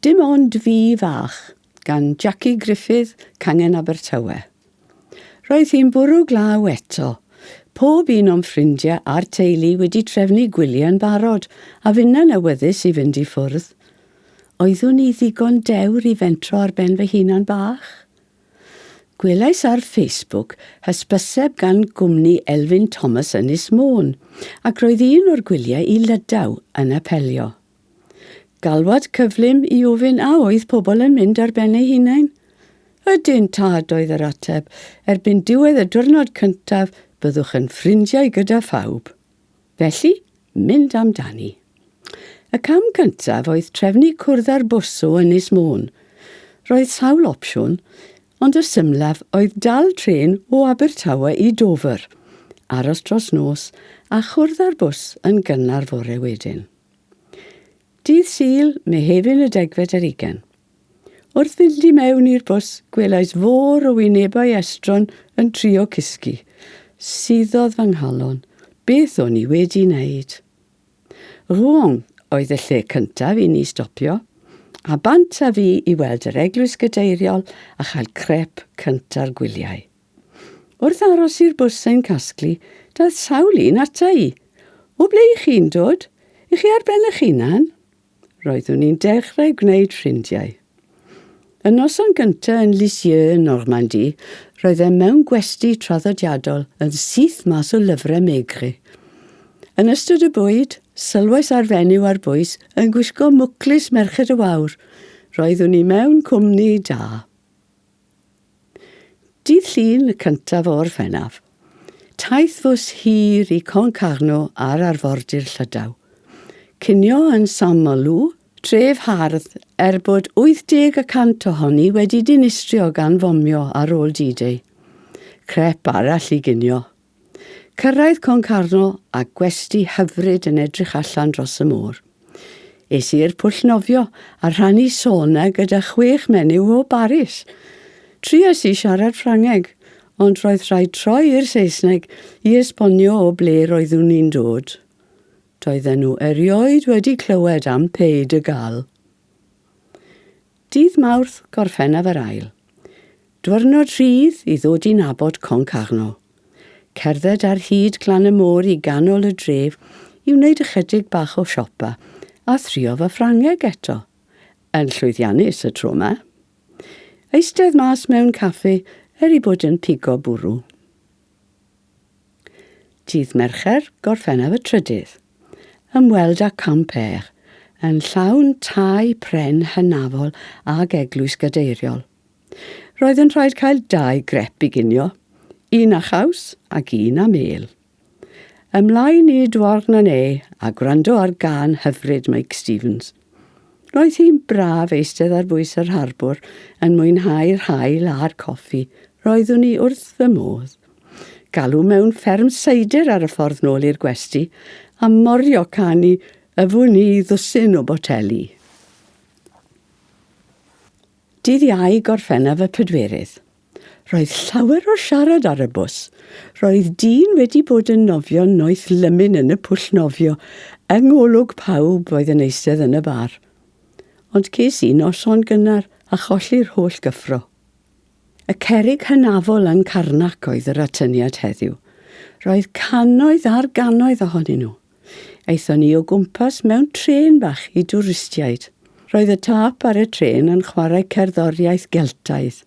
Dim ond fi fach, gan Jackie Griffith, Cangen Abertawe. Roedd hi'n bwrw glaw eto. Pob un o'm ffrindiau a'r teulu wedi trefnu gwyliau'n barod, a finnau'n awyddus i fynd i ffwrdd. Oeddwn i ddigon dewr i fentro ar ben fy hunan bach? Gwelais ar Facebook hysbyseb gan gwmni Elfyn Thomas Ynys Môn, ac roedd un o'r gwyliau i Lydaw yn apelio. Galwad cyflym i ofyn a oedd pobl yn mynd ar ben eu hunain. Ydyn, tad, oedd yr ateb, erbyn diwedd y diwrnod cyntaf byddwch yn ffrindiau gyda phawb. Felly, mynd amdani. Y cam cyntaf oedd trefnu cwrdd â'r bws o Ynys Môn. Roedd sawl opsiwn, ond y symlaf oedd dal trên o Abertawe i Dover, aros dros nos a chwrdd â'r bws yn gynnar fore wedyn. Dydd Sul, Mehefin y degfed ar ugain. Wrth fynd i mewn i'r bws, gwelais fôr o wynebau estron yn trio cysgu. Suddodd fy nghalon. Beth o'n i wedi wneud? Rouen oedd y lle cyntaf i ni stopio, a bant â fi i weld yr eglwys gadeiriol a chael crêpe cynta'r gwyliau. Wrth aros i'r bws ein casglu, daeth sawl un ata i. O ble i chi'n dod? I chi ar ben eich hunan? Roeddwn i'n dechrau gwneud ffrindiau. Y noson gyntaf yn Lisieux yn Normandie, roeddem mewn gwesty traddodiadol yn syth mas o lyfrau Maigret. Yn ystod y bwyd, sylwais ar fenyw ar bwys yn gwisgo mwclis Merched y Wawr. Roeddwn i mewn cwmni da. Dydd Llun y cyntaf o Orffennaf. Taith fws hir i Concarneau ar arfordir Llydaw. Cinio yn Saint-Malo, tref hardd er bod 80 y cant ohoni wedi dinistrio gan fomio ar ôl D-Day. Crêpe arall i ginio. Cyrraedd Concarneau a gwesty hyfryd yn edrych allan dros y môr. Es i'r pwll nofio a rhannu sauna gyda chwech menyw o Baris. Triais i siarad Ffrangeg, ond roedd rhaid troi i'r Saesneg i esbonio o ble roeddwn i'n dod. Doedden nhw erioed wedi clywed am Pays de Galles. Dydd Mawrth, Gorffennaf yr Ail. Dwyrnod rhydd i ddod i nabod Concarneau. Cerdded ar hyd glan y môr i ganol y dref i wneud ychydig bach o siopa a thrio fy Ffrangeg eto. Yn llwyddiannus y tro 'ma. Eistedd mas mewn caffi er ei bod yn pigo bwrw. Dydd Mercher, Gorffennaf y Trydydd. Ymweld â Quimper, yn llawn tai pren hynafol ag eglwys gadeiriol. Roedd yn rhaid cael dau grep i ginio, un â chaws ac un â mêl. Ymlaen i Douarnenez a gwrando ar gân hyfryd Meic Stevens. Roedd hi'n braf eistedd ar bwys yr harbwr yn mwynhau'r haul a'r coffi. Roeddwn i wrth fy modd. Galw mewn fferm seidr ar y ffordd nôl i'r gwesty, a morio canu yfwn i ddwsin o boteli. Dydd Iau, Gorffennaf y Pedwerydd. Roedd llawer o siarad ar y bws. Roedd dyn wedi bod yn nofio'n noeth lymun yn y pwll nofio, yng ngolwg pawb oedd yn eistedd yn y bar. Ond ces i noson gynnar a cholli'r holl gyffro. Y cerrig hynafol yn Carnac oedd yr atyniad heddiw. Roedd cannoedd ar gannoedd ohonyn nhw. Aethon ni o gwmpas mewn trên bach i dwristiaid. Roedd y tâp ar y trên yn chwarae cerddoriaeth Geltaidd.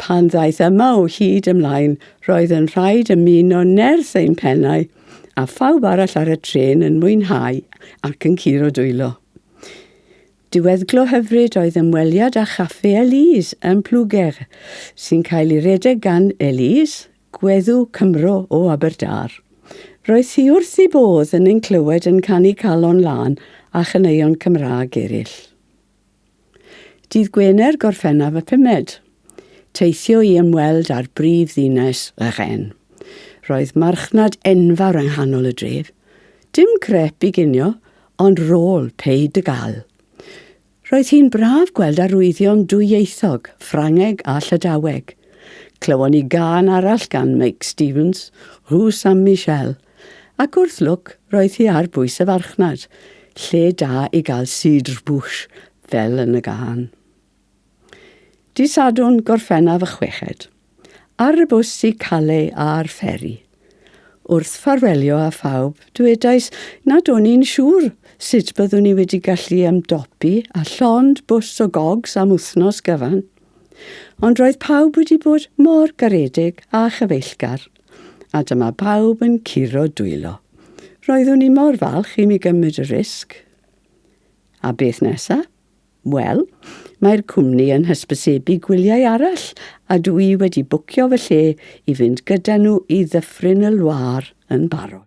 Pan ddaeth yma o hyd ymlaen, roedd yn rhaid ymuno nerth ein pennau a phawb arall ar y trên yn mwynhau ac yn curo dwylo. Diweddglo hyfryd oedd ymweliad â Chafé Elise yn Plouguer, sy'n cael ei redeg gan Elise, gweddw Cymro o Aberdâr. Roedd hi wrth ei bodd yn ein clywed yn canu Calon Lân a chaneuon Cymraeg eraill. Dydd Gwener, Gorffennaf y Pumed. Teithio i ymweld â'r brif ddinas, Rennes. Roedd marchnad enfawr yng nghanol y dref. Dim crêpe i ginio, Ond rôl Pays de Galles. Roedd hi'n braf gweld arwyddion dwyieithog, Ffrangeg a Llydaweg. Clywon ni gân arall gan Meic Stevens, Rue Saint Michel, ac wrth lwc roedd hi ar bwys y farchnad, lle da i gael cidre bouche, fel yn y gân. Dydd Sadwrn, Gorffennaf y chweched. Ar y bws i Calais a'r fferi. Wrth ffarwelio â phawb, dywedais nad o'n i'n siŵr sut byddwn i wedi gallu ymdopi â llond bws o gogs am wythnos gyfan. Ond roedd pawb wedi bod mor garedig a chyfeillgar, a dyma bawb yn curo dwylo. Roeddwn i mor falch i mi gymryd y risg. A beth nesa? Wel, mae'r cwmni yn hysbysebu gwyliau arall a dw i wedi bwcio fy lle i fynd gyda nhw i Ddyffryn y Loire yn barod.